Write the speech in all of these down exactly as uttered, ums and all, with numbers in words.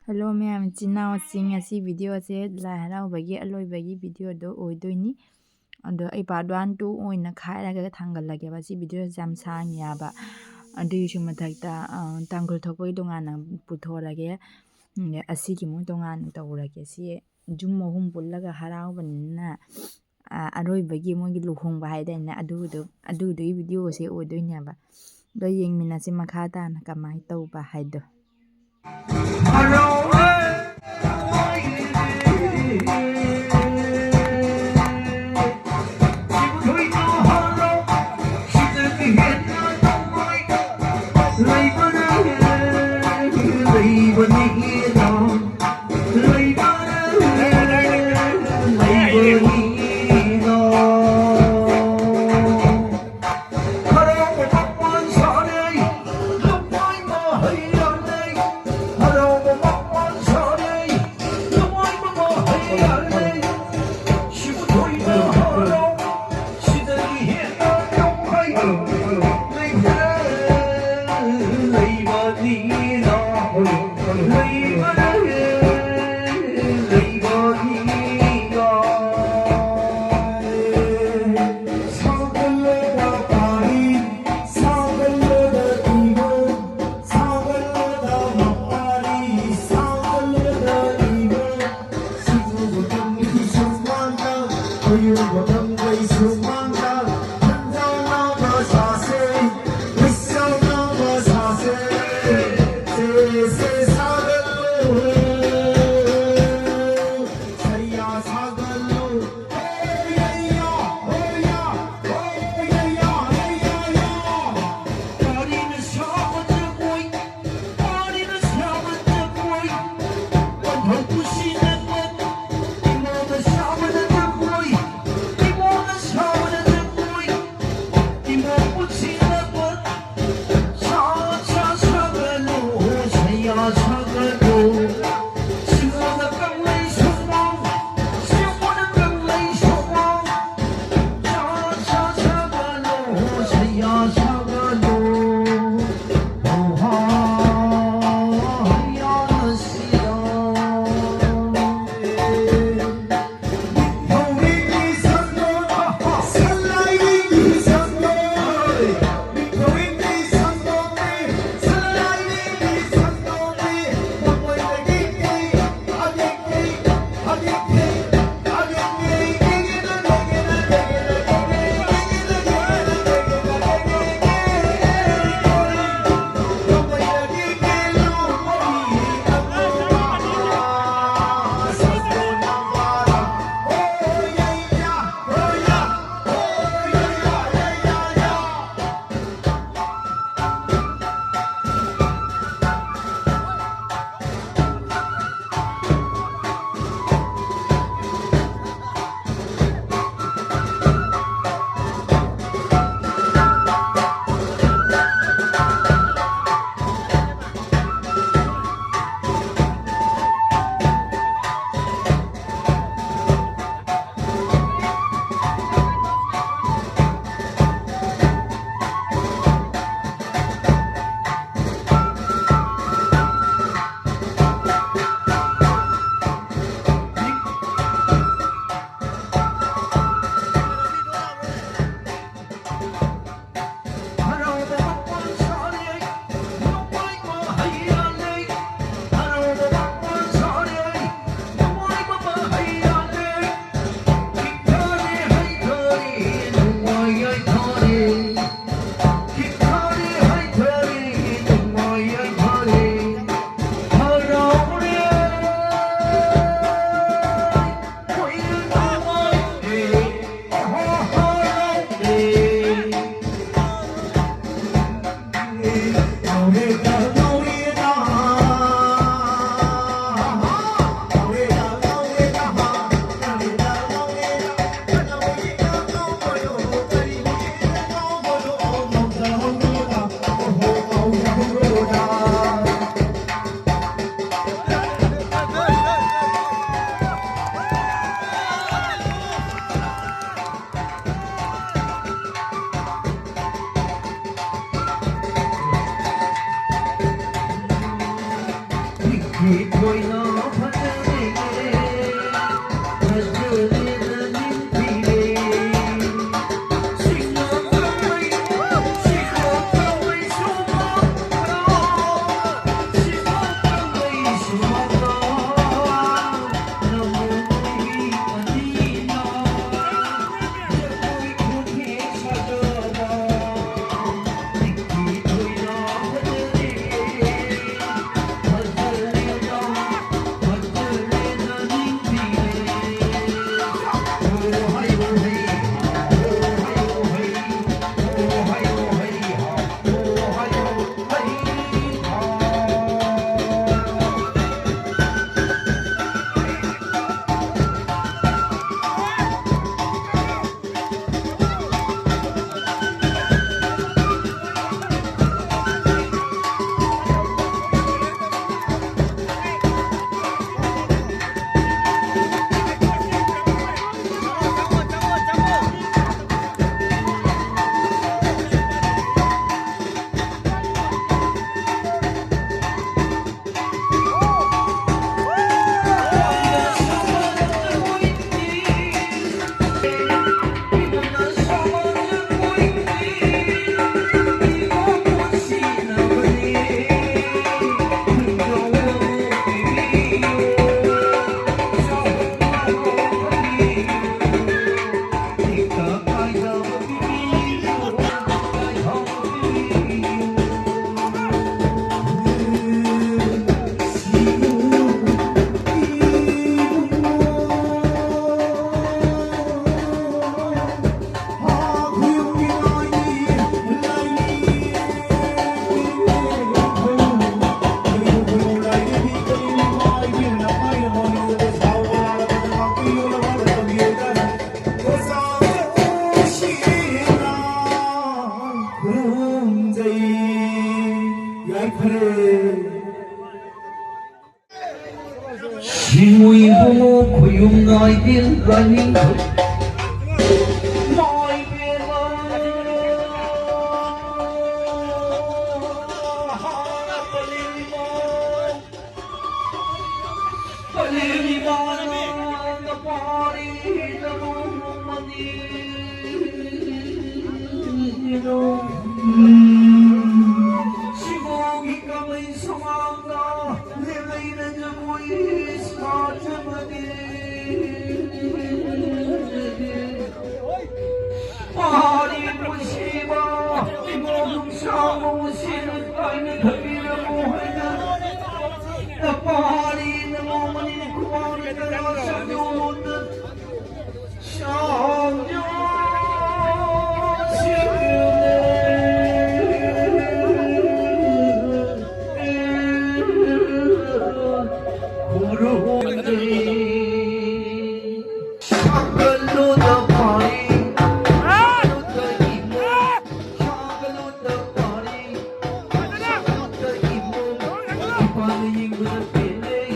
Hello ꯃꯌꯥꯝ ꯏꯆꯤꯟ ꯏꯅꯥꯎꯁꯤꯡ, ꯉꯁꯤ ꯚꯤꯗꯤꯑꯣꯁꯦ ꯂꯥꯏ ꯍꯔꯥꯎꯕꯒꯤ ꯑꯂꯣꯏꯕꯒꯤ ꯚꯤꯗꯤꯑꯣꯗꯣ ꯑꯣꯏꯗꯣꯏꯅꯤ꯫ ꯑꯗꯣ ꯑꯩ ꯄꯥꯔꯠ ꯋꯥꯟ ꯇꯨ ꯑꯣꯏꯅ ꯈꯥꯏꯔꯒ ꯊꯥꯡꯒꯠꯂꯒꯦꯕ꯫ ꯁꯤ ꯚꯤꯗꯤꯑꯣꯁꯦ ꯌꯥꯝ ꯁꯥꯡꯉꯦꯕ꯫ ꯑꯗꯨꯒꯤꯁꯨ ꯃꯊꯛꯇ, ꯑ, ꯇꯥꯡꯈꯨꯜ ꯊꯣꯛꯄꯒꯤ ꯇꯣꯉꯥꯟꯅ ꯄꯨꯊꯣꯔꯒꯦ꯫ ꯎꯝ, ꯑꯁꯤꯒꯤ ꯑꯃꯨꯛ ꯇꯣꯉꯥꯟꯅ ꯇꯧꯔꯒꯦ꯫ ꯁꯤ ꯖꯨꯝ ꯑꯍꯨꯝ ꯄꯨꯜꯂꯒ ꯍꯔꯥꯎꯕꯅꯤꯅ, ꯑ, ꯑꯔꯣꯏꯕꯒꯤ ꯃꯣꯏꯒꯤ ꯂꯨꯍꯣꯡꯕ ꯍꯥꯏꯗꯥꯏꯅꯦ, ꯑꯗꯨꯗꯣ, ꯑꯗꯨꯗꯨꯒꯤ ꯚꯤꯗꯤꯑꯣꯁꯦ ꯑꯣꯏꯗꯣꯏꯅꯦꯕ꯫ ꯑꯗꯣ ꯌꯦꯡꯃꯤꯟꯅꯁꯤ ꯃꯈꯥ ꯇꯥꯅ ꯀꯃꯥꯏꯅ ꯇꯧꯕ ꯍꯥꯏꯗꯣ꯫ ꯁꯤꯡꯎ ꯏꯕꯨꯡꯉꯣ ꯈꯣꯌꯨꯝ ꯅꯥꯏꯕꯤ ꯂꯥꯏꯅꯤꯡꯊꯧ ꯃꯥꯏꯕꯦꯝꯃ ꯍꯥꯞꯄꯅꯤꯃꯣ꯫ ꯀꯂꯦꯟ ꯏꯃꯥꯅ ꯅꯄꯥꯔꯤ ꯅꯅꯣꯡꯃꯅꯤ꯫ ꯁꯤꯃꯣꯒꯤ ꯀꯃꯩ ꯁꯨꯃꯥꯡꯗ ꯂꯦꯂꯩꯅ ꯖꯒꯣꯏ ꯁꯥꯖꯕꯅꯤ꯫ ꯄꯥꯔꯤ ꯄꯨꯟꯁꯤꯕ ꯏꯃꯣ ꯅꯨꯡꯁꯥꯕ ꯃꯁꯤꯅ ꯀꯥꯏꯅ ꯊꯝꯕꯤꯔꯝꯃꯣ ꯍꯥꯏꯅ ꯅꯄꯥꯔꯤ ꯅꯃꯣ ꯃꯅꯤ ꯈꯨꯃꯥꯔ ꯀꯅꯥ ꯁꯟꯖꯣꯗ ꯁꯥꯡꯖꯣ ꯁꯤꯔꯅꯦ꯫ ꯈꯨꯔꯨꯝꯒꯦ꯫ ꯁꯥꯒꯠꯂꯨꯗ ꯄꯥꯔꯤ, ꯁꯥꯒꯠꯂꯨꯗ ꯏꯃꯣ, ꯁꯥꯒꯠꯂꯨꯗ ꯄꯥꯔꯤ, ꯁꯥꯒꯠꯂꯨꯗ ꯏꯃꯣ꯫ ꯏꯄꯥꯅ ꯌꯦꯡꯕꯗ ꯄꯦꯟꯅꯩ,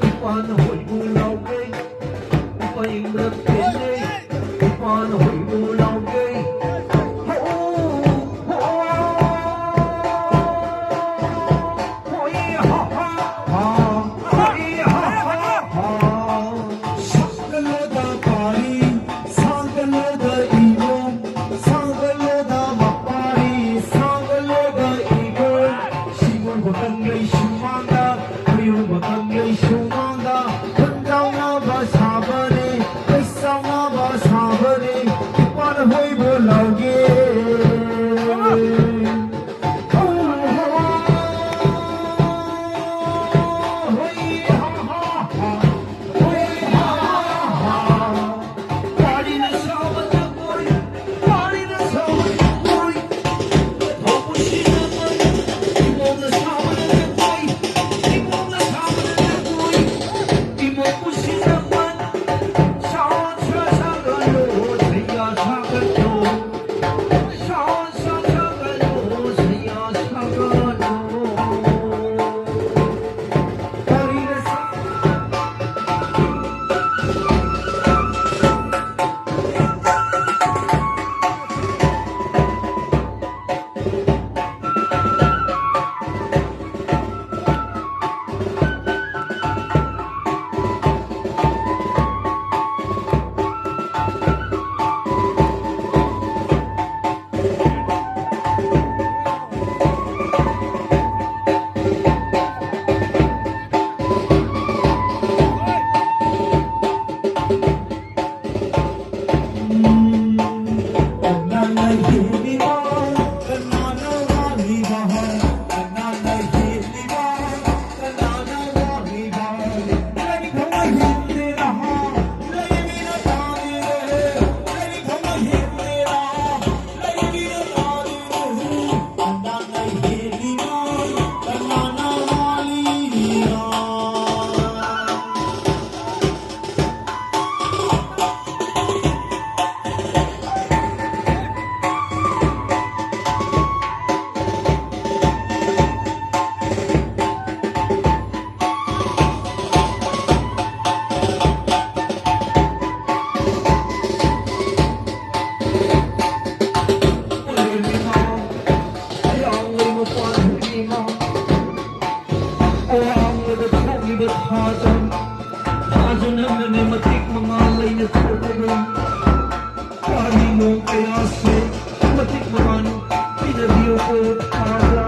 ꯏꯄꯥꯅ ꯍꯣꯏꯕꯨ ꯂꯥꯎꯒꯩ, ꯏꯄꯥ ꯌꯦꯡꯕꯗ ꯄꯦꯟꯅꯩ꯫ ꯊꯥꯖ-, ꯊꯥꯖꯅꯅꯅꯦ ꯃꯇꯤꯛ ꯃꯉꯥ ꯂꯩꯅ ꯊꯣꯛꯂꯒ ꯋꯥꯔꯤ ꯂꯣꯟ ꯀꯌꯥꯁꯦ ꯃꯇꯤꯛ ꯃꯉꯥꯅ ꯄꯤꯅꯕꯤꯌꯨꯀꯣ ꯊꯥꯖ꯫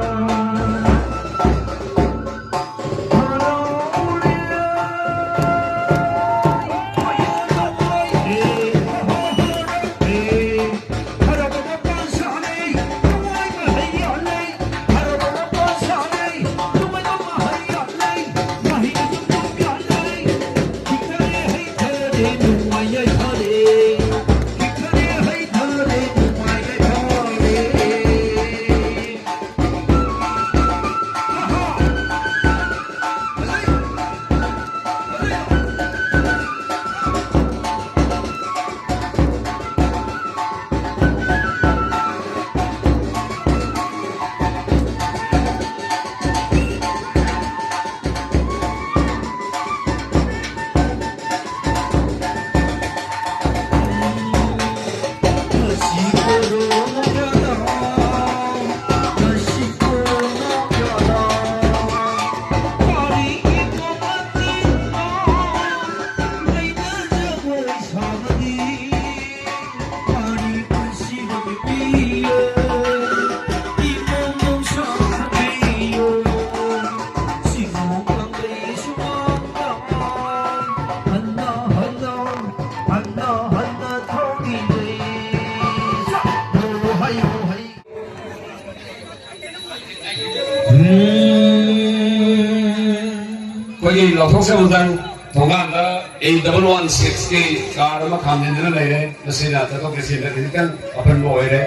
ꯑꯩꯈꯣꯏꯒꯤ ꯂꯧꯊꯣꯛꯆꯕꯗꯪ ꯊꯣꯡꯒꯥꯟꯗ ꯑꯦ ꯗꯕꯜ ꯋꯥꯟ ꯁꯤꯛꯁꯀꯤ ꯀꯥꯔ ꯑꯃ ꯈꯥꯝꯖꯤꯟꯗꯨꯅ ꯂꯩꯔꯦ꯫ ꯃꯁꯤꯅ ꯆꯠꯊꯣꯛ ꯆꯠꯁꯤꯟꯗ ꯈꯤꯇꯪ ꯑꯄꯟꯕ ꯑꯣꯏꯔꯦ꯫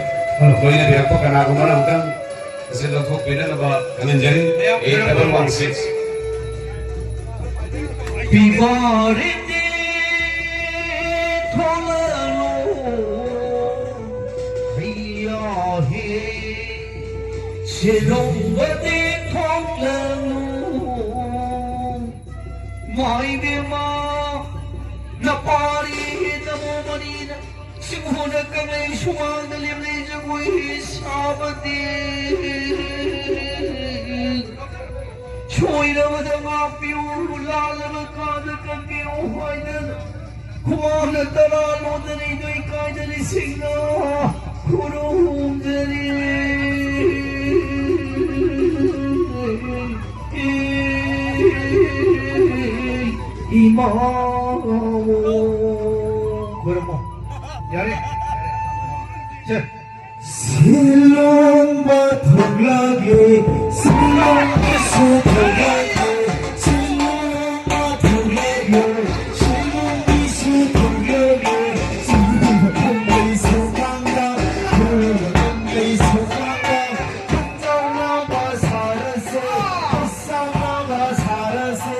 ꯂꯣꯏꯅꯕꯤꯔꯛꯄ ꯀꯅꯥꯒꯨꯝꯕꯅ ꯑꯃꯨꯛꯇꯪ ꯃꯁꯤ ꯂꯧꯊꯣꯛꯄꯤꯅꯅꯕ ꯈꯪꯍꯟꯖꯔꯤ꯫ A double one six. ꯄꯤꯕꯥꯔꯤꯗꯤ ꯊꯣꯂꯂꯨ ꯍꯩꯌꯥꯍꯦ꯫ ꯁꯦꯂꯣꯡꯕꯗꯤ ꯊꯣꯛꯂꯅꯨ꯫ ꯃꯥꯏꯕꯦꯝꯃ ꯅꯄꯥꯔꯤ ꯅꯃꯣ ꯃꯅꯤꯅ ꯁꯤꯡꯍꯣꯅ ꯀꯪꯂꯩ ꯁꯨꯃꯥꯡꯗ ꯂꯦꯝꯂꯩ ꯖꯒꯣꯏ ꯁꯥꯕꯗꯤ꯫ ꯁꯣꯏꯔꯕꯗ ꯉꯥꯛꯄꯤꯌꯨ, ꯂꯥꯜꯂꯕ ꯀꯥꯗ ꯀꯟꯕꯤꯌꯨ ꯍꯥꯏꯅ ꯈꯨꯃꯥꯡꯗ ꯇꯔꯥ ꯂꯣꯟꯗꯅ ꯏꯅꯣꯏ ꯀꯥꯏꯗ ꯂꯤꯁꯤꯡꯅ ꯈꯨꯔꯨꯝꯖꯔꯤ꯫ ꯏꯃꯥ꯫ ꯈꯨꯔꯨꯝꯃꯣ꯫ ꯌꯥꯔꯦ꯫ ꯁꯦ꯫ ꯁꯤꯂꯣꯡꯕ ꯊꯣꯛꯂꯒꯦ, ꯁꯤꯂꯣꯡꯕꯁꯨ ꯊꯣꯛꯂꯒꯦ, ꯁꯤꯂꯣꯡꯕ ꯊꯣꯛꯂꯒꯦ, ꯁꯤꯂꯣꯡꯕꯤꯁꯨ ꯊꯣꯛꯂꯒꯦ, ꯁꯤꯂꯣꯡꯕ ꯊꯣꯛꯂꯒꯦ, ꯁꯤꯂꯣꯡꯕ ꯊꯣꯛꯂꯒꯦ, ꯆꯥꯎꯅꯕ ꯁꯥꯔꯁꯦ, ꯆꯥꯎꯅꯕ ꯁꯥꯔꯁꯦ,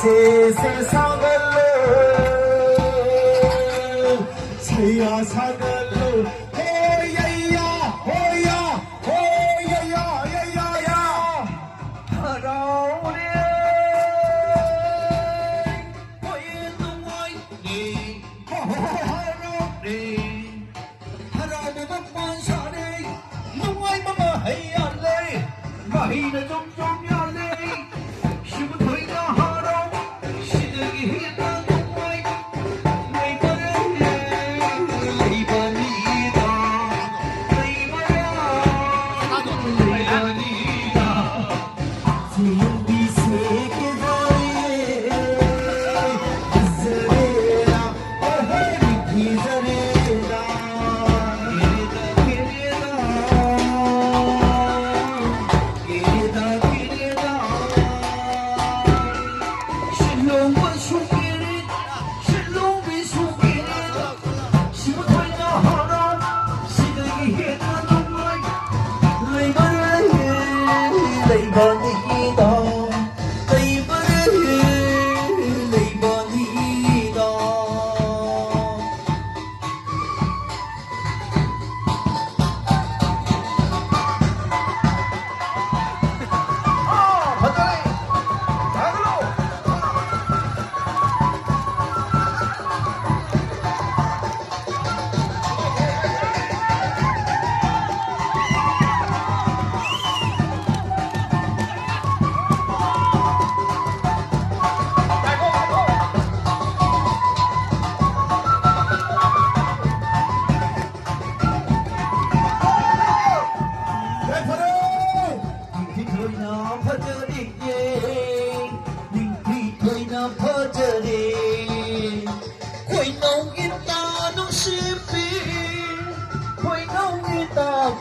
ꯁꯦ, ꯁꯦ, ꯁꯥꯒꯠꯂꯣ, ꯁꯩꯌꯥ ꯁꯥꯒꯠꯂꯣ, ꯍꯣ ꯌꯩꯌꯥ, ꯍꯣ ꯌꯥ, ꯍꯣ ꯌꯩꯌꯥ, ꯌꯩꯌꯥ, ꯌꯥ꯫ ꯍꯔꯥꯎꯔꯦ, ꯍꯣꯏ ꯅꯨꯡꯉꯥꯏꯔꯦ, ꯍꯣ, ꯍꯣ, ꯍꯣ, ꯍꯔꯥꯎꯔꯦ꯫ ꯍꯔꯥꯎꯕ ꯃꯄꯥꯟ ꯁꯥꯔꯦ, ꯅꯨꯡꯉꯥꯏꯕ ꯃꯍꯩ ꯌꯥꯜꯂꯦ, ꯃꯍꯩꯅ ꯖꯣꯝ ꯖꯣꯝ ꯌꯥꯜꯂꯦ꯫ ꯁꯤꯕꯨ ꯊꯣꯏꯅ ꯍꯔꯥꯎꯕ, ꯁꯤꯗꯒꯤ ꯍꯦꯟꯅ ꯅꯨꯡꯉꯥꯏ, ꯂꯩꯕꯔꯦ, ꯂꯩꯕ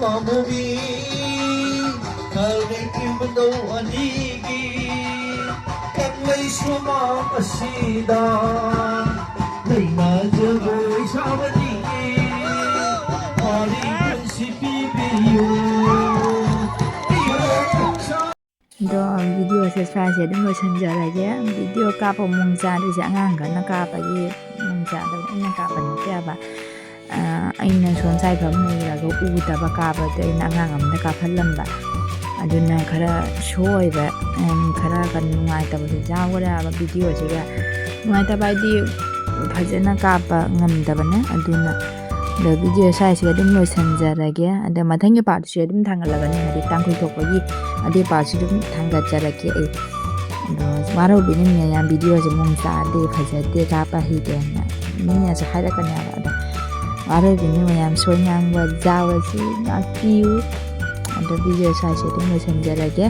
ꯄꯥꯝꯕꯤ ꯈꯜꯂꯛꯈꯤꯕꯗꯧ ꯑꯅꯤꯒꯤ ꯀꯪꯂꯩ ꯁꯨꯃꯥꯡ ꯑꯁꯤꯗ ꯂꯩꯅꯖꯕ ꯏꯁꯥꯕꯅꯤꯒꯤ ꯋꯥꯔꯤ ꯄꯨꯟꯁꯤ ꯄꯤꯕꯤꯌꯨ꯫ ꯑꯗꯣ ꯚꯤꯗꯤꯑꯣꯁꯦ ꯁ꯭ꯋꯥꯏꯁꯦ ꯑꯗꯨꯝ ꯂꯣꯏꯁꯤꯟꯖꯔꯒꯦ꯫ ꯚꯤꯗꯤꯑꯣ ꯀꯥꯞꯄ ꯃꯑꯣꯡ ꯆꯥꯗꯣꯏꯁꯦ ꯑꯉꯥꯡ ꯈꯔꯅ ꯀꯥꯞꯄꯒꯤ ꯃꯑꯣꯡ ꯆꯥꯗꯕꯅꯤ, ꯑꯩꯅ ꯀꯥꯞꯄ ꯅꯠꯇꯦꯕ꯫ ꯑ, ꯑꯩꯅ ꯁꯣꯝ ꯁꯥꯏ ꯐꯝ ꯂꯩꯔꯒ ꯎꯗꯕ ꯀꯥꯞꯄꯗꯣ ꯑꯩꯅ ꯑꯉꯥꯡ ꯑꯃꯗ ꯀꯥꯞꯍꯜꯂꯝꯕ꯫ ꯑꯗꯨꯅ ꯈꯔ ꯁꯣ ꯑꯣꯏꯕ, ꯎꯝ, ꯈꯔ ꯀꯩꯅꯣ ꯅꯨꯡꯉꯥꯏꯇꯕꯁꯨ ꯌꯥꯎꯈ꯭ꯔꯦꯕ ꯚꯤꯗꯤꯑꯣꯁꯤꯒ꯫ ꯅꯨꯡꯉꯥꯏꯇꯕ ꯍꯥꯏꯗꯤ ꯐꯖꯅ ꯀꯥꯞꯄ ꯉꯝꯗꯕꯅꯦ꯫ ꯑꯗꯨꯅ ꯑꯗꯣ ꯚꯤꯗꯤꯑꯣ ꯁ꯭ꯋꯥꯏꯁꯤꯒ ꯑꯗꯨꯝ ꯂꯣꯏꯁꯤꯟꯖꯔꯒꯦ꯫ ꯑꯗꯣ ꯃꯊꯪꯒꯤ ꯄꯥꯔꯠꯁꯨ ꯑꯗꯨꯝ ꯊꯥꯡꯒꯠꯂꯒꯅꯤ, ꯍꯥꯏꯗꯤ ꯇꯥꯡꯈꯨꯜ ꯊꯣꯛꯄꯒꯤ ꯑꯗꯨꯒꯤ ꯄꯥꯔꯠꯁꯨ ꯑꯗꯨꯝ ꯊꯥꯡꯒꯠꯆꯔꯛꯀꯦ ꯑꯩ꯫ ꯑꯗꯣ ꯋꯥꯔꯧꯕꯤꯅꯨ ꯃꯌꯥꯝ, ꯚꯤꯗꯤꯑꯣꯁꯦ ꯃꯑꯣꯡ ꯆꯥꯗꯦ, ꯐꯖꯗꯦ, ꯀꯥꯞꯄ ꯍꯩꯇꯦꯅ ꯃꯤꯅꯁꯨ ꯍꯥꯏꯔꯛꯀꯅꯦꯕ꯫ ꯑꯗꯣ ꯋꯥꯔꯧꯕꯤꯅꯨ ꯃꯌꯥꯝ, ꯁꯣꯏ ꯉꯥꯡꯕ ꯌꯥꯎꯔꯁꯨ ꯉꯥꯛꯄꯤꯌꯨ꯫ ꯑꯗꯣ ꯚꯤꯗꯤꯑꯣ ꯁ꯭ꯋꯥꯏꯁꯦ ꯑꯗꯨꯝ ꯂꯣꯏꯁꯤꯟꯖꯔꯒꯦ꯫